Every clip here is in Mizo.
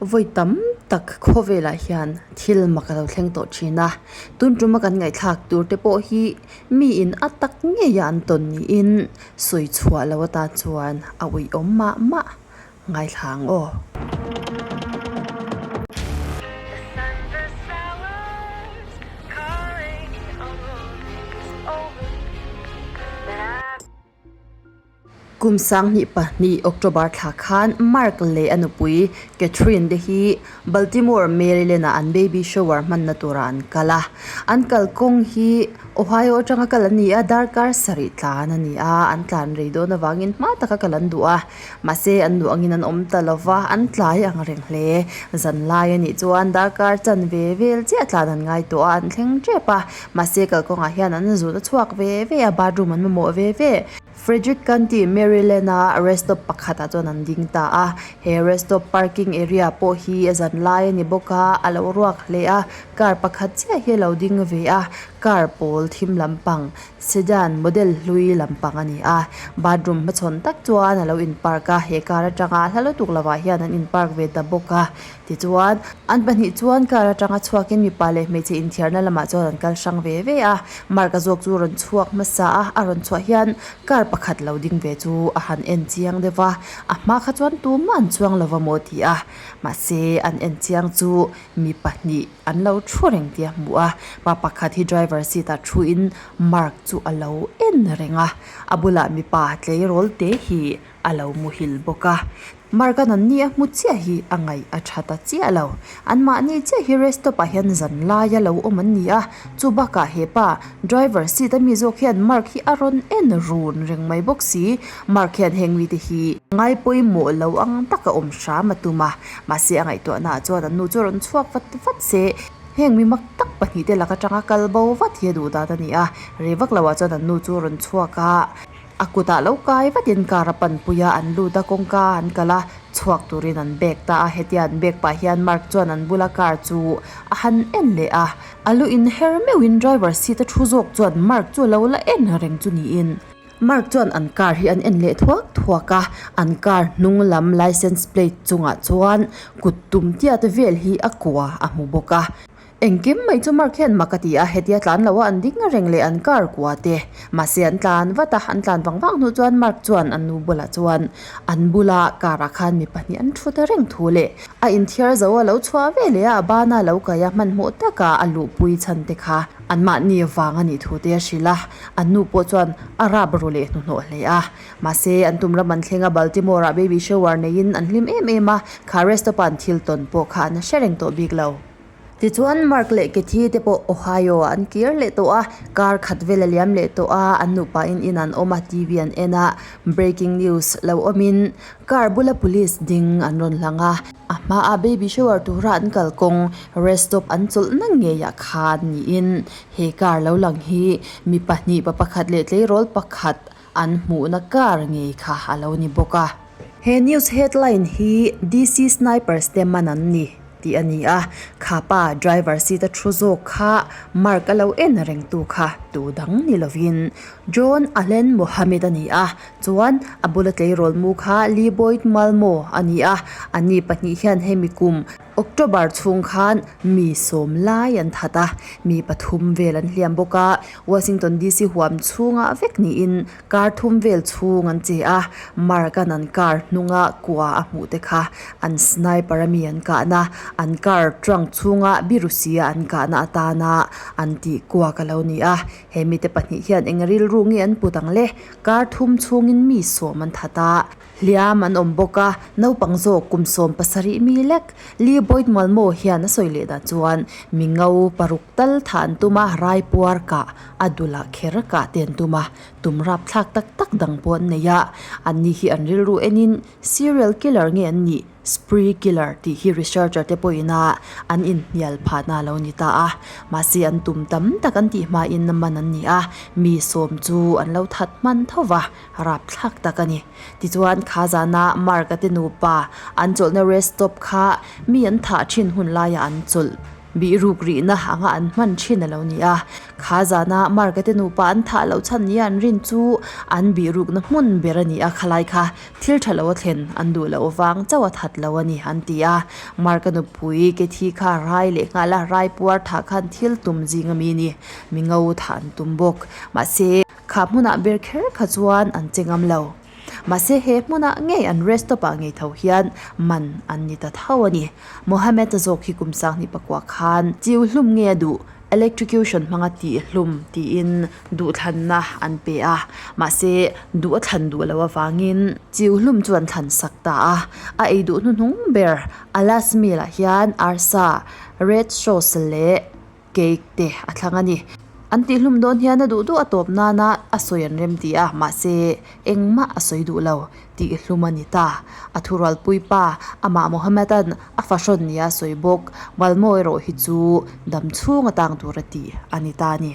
Vawi tam tak khawvelah hian thil mak a lo thleng tawh thin a, tun tuma kan ngaihthlak tur te pawh hi miin a tak ngeia an tawn niin sawi chhuah loh atan chuan a uiawm mah mah ngaithla ang aw. Kum 2002 October thla khan Mark leh a nupui Catherine te hi Baltimore, Maryland-ah an baby shower hmanna turah an kal a. An kalkawng hi Ohio atanga kal an ni a, darkar sarih tlan a ni a, an tlan rei dawn avangin hma taka kal an duh a. Mahse an duh angin an awm ta lo va, an tlai ang reng hle. Zanlai a nih chuan darkar chanve vel chiah tlan an ngai tawh a, an thleng tep a. Mahse kalkawngah hian an zut a chhuak ve ve a, bathroom an mamawh ve ve. Frederick County, Maryland-a rest stop pakhatah chuan an ding ta a. He rest stop parking area pawh hi a zan lai a ni bawk a, a lo ruak hle a, car pakhat chiah hi a lo ding ve a, car pawl thim lampang, sedan model hlui lampang a ni a. Bathroom hmachhawn tak chuan a lo in park a, he car atanga hla lutuk lovah hian an in park ve ta bawk a. Tichuan, an pahnih chuan car atanga chhuakin mipa leh hmeichhe inthiarna lamah chuan an kal hrang ve ve a. Mark-a zawk chu rawn chhuak hmasa a, a rawn chhuah hian car pakhat lo ding ve chu a han en chiang deuh va, a hma kha chuan tumah an chuang lo va maw ti a. Mahse, an en chiang chu mi pahnih an lo thu reng tih a hmu a, pa pakhat hi driver seat ah thuin Mark chu a lo en reng a, a bulah mipa tleirawl te hi a lo muhil bawk a. Mark-a nanni a hmu chiah hi a ngaih a tha ta chiah lo. Anmahni chiah hi rest stop ah hian zan laia lo awm an ni a, chu bakah he pa driver seat a mi zawk hian Mark hi a rawn en run reng mai bawk si. Mark hian heng mite hi ngai pawimawh lo ang taka awm hram a tum a, mahse a ngaihtuahna ah chuan an nu chu a rawn chhuak vat vat se. Heng mi mak tak pahnih te lak atanga kal bo vat hi a duh dan a ni a, rei vak lo ah chuan an nu chu a rawn chhuak a. A kutah lo kai vatin car a panpui a, an lut a, kawngka an kal a, chhuak turin an bag ta a, hetia an bag pah hian Mark chuan an bula car chu a han en leh a, a lu in her meuhin driver seat a thu zawk chuan Mark chu a lo la en reng chu niin. Mark chuan an car hi an en leh thuak thuak a, an car hnung lam license plate chungah chuan kut tum tiat vel hi a kua a hmu bawk a. Engkim mai chu Mark hian mak a ti a, hetia tlan lo a an ding reng leh an car kua te. Mahse an tlan vat a, an tlan vang vang hnu chuan Mark chuan an nu bulah chuan an bula car ah khan mi pahnih an thu ta reng thu leh a inthiar zo a lo chhuah ve leh a, a bana lo kai a hmanhmawh taka a luhpui chhan te kha anmahni vang a nih thu te a hrilh a, an nu pawh chuan a rap ru leh hnuhnawh hle a. Mahse an tum ram an thleng a, Baltimore ah baby shower neiin an hlim em em a, kha rest stop a an thil tawn pawh kha an hre reng tawh bik lo. Tichuan, Mark leh Kathy te pawh Ohio ah an kir leh tawh a, kar khat vel a liam leh tawh a, an nupa in in an awm a, TV an en a, breaking news lo awmin car bula police ding an rawn hlang a, a hmaa baby shower tura an kalkawng rest stop an chawlhna ngeiah khan niin he car lo lang hi mi pahnih pa pakhat leh tleirawl pakhat an hmuhna car ngei kha a lo ni bawk a. He news headline hi DC Snipers te man an ni. Tih a ni a, kha pa driver seat a thu zawk kha Mark a lo en reng tu kha tu dang ni lovin John Allen Mohammed a ni a, chuan a bula tleirawl mu kha Lee Boyd Malmo a ni a, ani pahnih hian hemi kum October chhung khan mi sawm lai an that a, mi pathum vel an hliam bawk a, Washington DC huam chhungah vek niin Kar thum vel chhung an che a, Mark-a'n an car hnunga kua a hmuh te kha an sniper a mi an kahna, an car trunk chhunga birusia an kahna atana an tih kuak a lo ni a. He mite pahnih hian eng rilru nge an put ang le? Kar thum chhungin mi sawm an that a, hliam an awm bawk a, naupang zawk kum 17 mi lek Lee Boyd Malmo hian a sawi leh dan chuan mi ngo paruk tal thah an tum a, raipuar kah a dulah kher kah te an tum a, tum rap thlak tak tak dang pawh an nei a, anni hi an rilru enin serial killer nge an nih spree killer tih hi researcher te pawhin a an inhnial phahna a lo ni ta a, mahse an tum tam tak an tih hmain man an ni a, mi sawm chu an lo that hman tho va, rap thlak tak a ni. Tichuan kha zana Mark-a te nupa an chawlhna rest stop kha mi an thah thin hun laiah an chawlh. Bihruk rihna anga an hman thin a lo ni a. Kha zana Mark-a te nupa an thah loh chhan nia an rin chu an bihrukna hmun ber a ni a, khalai kha thil tha lo a thlen an duh loh vang chauh a that lo a ni an ti a. Mark-a nupui Kathy kha rai leh nghal a, rai puar thah khan thil tum zing ami ni, mi ngo thah an tum bawk. Mahse, kha hmunah ber kher kha chuan an che ngam lo. Mahse he hmunah ngei an rest stop ah ngei tho hian man an ni ta tho a ni. Mohammed a zawk hi kum 20 pakua khan chiu hlum nge a duh electrocution hmanga tih hlum tiin duhthlanna an pe a, mahse duh a thlan duh loh avangin chiu hlum chu an thlan sak ta a. A ei duh hnuhnung ber a last meal ah hian arsa, red sauce leh cake te a thlang a ni. An tihhlum dawn hian a duh duh a tawp nana a sawi an rem ti a, mahse engmah a sawi duh lo tihhlum a ni ta. A thurualpui pa amah Mohammed-a'n a fahrawn nia a sawi bawk. Malmo erawh hi chu dam chhung atang tur a tih a ni ta a ni.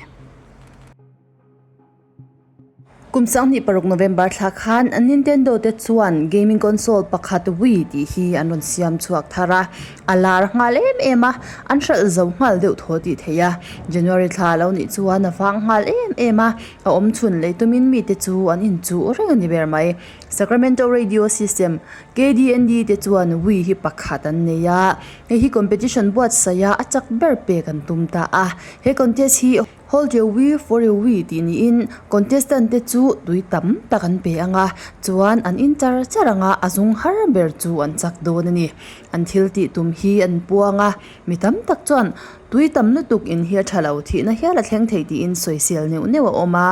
Kum 26 November thla khan Nintendo te chuan gaming console pakhat Wii tih hi an rawn siam chhuak thar a, a lar nghal em em a, an hralh zo nghal deuh thaw tih theih a. January thla lo nih chuan a vang nghal em em a, a awm chhun lei tumin mite chu an inchuh reng a ni ber mai. Sacramento Radio System, KDND te chuan Wii hi pakhat an nei a, hei hi competition buatsaih a a chak ber pek an tum ta a. He contest hi. Hold your wee for your wee tih niin contestant te chu tui tam tak an pe ang a, chuan an in char char ang a, a zung har ber chu an chak dawn a ni. An thil tih tum hi an puang a, mi tam tak chuan tui tam lutuk in hi a tha lo thihna hial a thleng thei tiin sawisel neuh neuh a awm a,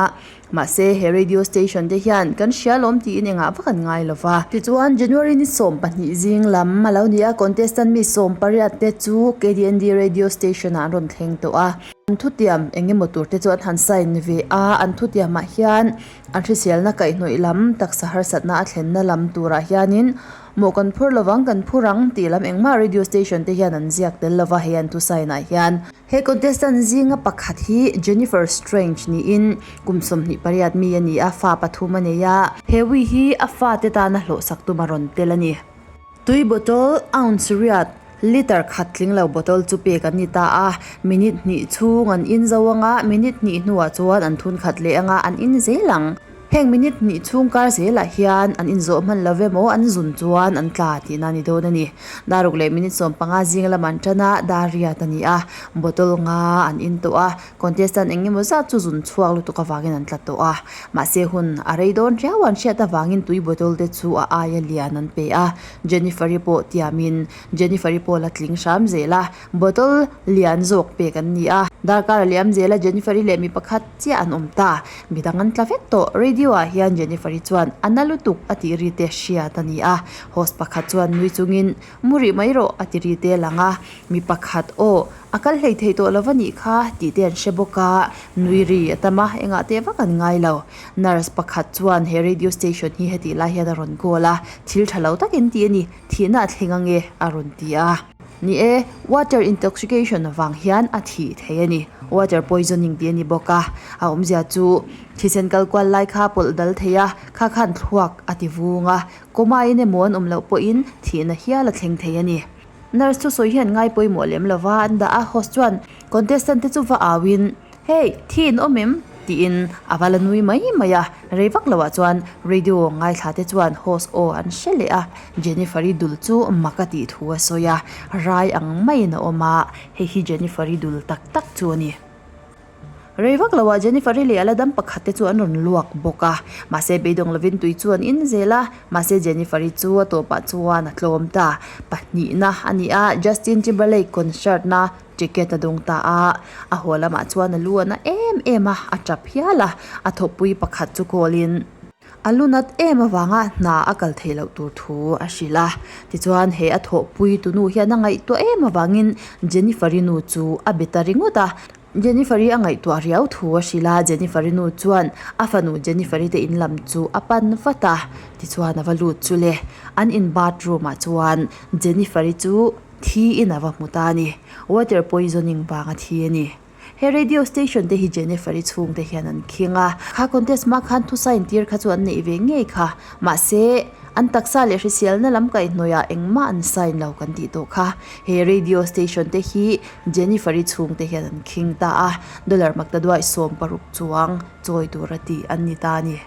mahse he radio station te hian kan hria lawm tiin engah vak an ngai lo va. Tichuan January ni 12 zing lam a lo ni a, contestant mi 18 te chu KDND radio station ah an rawn thleng tawh a. An thutiam eng emaw tur te chu an han sign ve a, an thutiamah hian an hriselna kaihhnawih lam taksa harsatna a thlenna lam turah hianin mawh kan phur lovang kan phur ang tih lam engmah radio station te hian an ziak tel lova hei an thu sign ah hian. He contestant zinga pakhat hi Jennifer Strange niin kum 28 mi a ni a, fa pathum a nei a. He ui hi a fate tana hlawhsak tum a rawn tel a ni. Tui bottle ounce riat, litre khat tling lo bottle chu pek an ni ta a, minute hnih chhung an in zo anga, minute hnih hnuah chuan an thun khat leh anga an in zel ang. Heng minute hnih chhung kar zelah hian an inzawh hman lo emaw an zun chuan an tla tihna a ni dawn a ni. Daruk leh minute 15 zing lam an tan a, dar riat a ni a, bottle nga an in tawh a, contestant eng emaw zat chu zun chhuak lutuk avangin an tla tawh a. Mahse hun a rei dawn riau an hriat avangin tui bottle te chu a aia lian an pe a, Jennifer-i pawh tiamin Jennifer-i pawh la tling hram zel a, bottle lian zawk pek an ni a. Darkar a liam zel a, Jennifer-i leh mi pakhat chiah an awm ta. Midang an tla vek tawh. Radio ah hian Jennifer-i chuan a na lutuk a tih ri te hriat a ni a. Host pakhat chuan nui chungin Mu rih mai rawh a ti ri te lang a, mi pakhat aw a kal hlei thei tawh lo va nih kha tih te an hre bawk a, nui ri a tam a, engah teh vak an ngai lo. Nurse pakhat chuan he radio station hi hetih lai hian a rawn call a, thil tha lo takin ti a ni, thihna a thleng ange a rawn ti a. Ni e, water intoxication vang hian a thih thei a ni, water poisoning tih a ni bawk a, a awmzia chu thisen kal kual lai kha pawlh dal thei a, kha khan thluak a ti vung a, Coma in emaw an awm loh pawhin thihna hial a thleng thei a ni. Nurse chu sawi hian ngai pawimawh lem lova an dah a, host chuan contestant te chu va auin, Hey, thi in awm em? tiin a va la nui mai mai a. Rei vak loah chuan radio ngaithla te chuan host aw an hre leh a, Jennifer-i dul chu mak a tih thu a sawi a, rai ang maiin a awm a, hei hi Jennifer-i dul tak tak chu a ni. Rei vak loah Jennifer-i leh a la dam pakhat te chu an rawn luak bawk a, mahse beidawng lovin tui chu an in zel a, mahse Jennifer-i chu a tawpah chuan a tlawm ta. Pahnihna a ni a, Justin Timberlake concert na ticket a dawng ta a, a haw lamah chuan a lu a na em em a, a tap hial a, a thawkpui pakhat chu call in. A lu nat em avanga hna a kal theih loh tur thu a hrilh a, tichuan he a thawhpui tunu hian a ngaihtuah em avangin Jennifer-i nu chu a be ta ringawt a. Jennifer-i a ngaihtuah riau thu a hrilh a, Jennifer-i nu chuan a fanu Jennifer-i te in lam chu a pan vat a, tichuan a va lut chu le. An in bathroom ah chuan Jennifer-i chu thi in a va hmu ta a ni, water poisoning vanga thi a ni. He radio station te hi Jennifer-i chhungte hian an khing a, kha contest hma khan thu sign tir kha chu an neih ve ngei kha. Mahse, an taksa leh hriselna lam kaihhnawihah engmah an sign lo kan tih tawh kha. He radio station te hi Jennifer-i chhungte hian an khing ta a, dollar maktaduai 16 chuang chawi tura tih an ni ta a ni.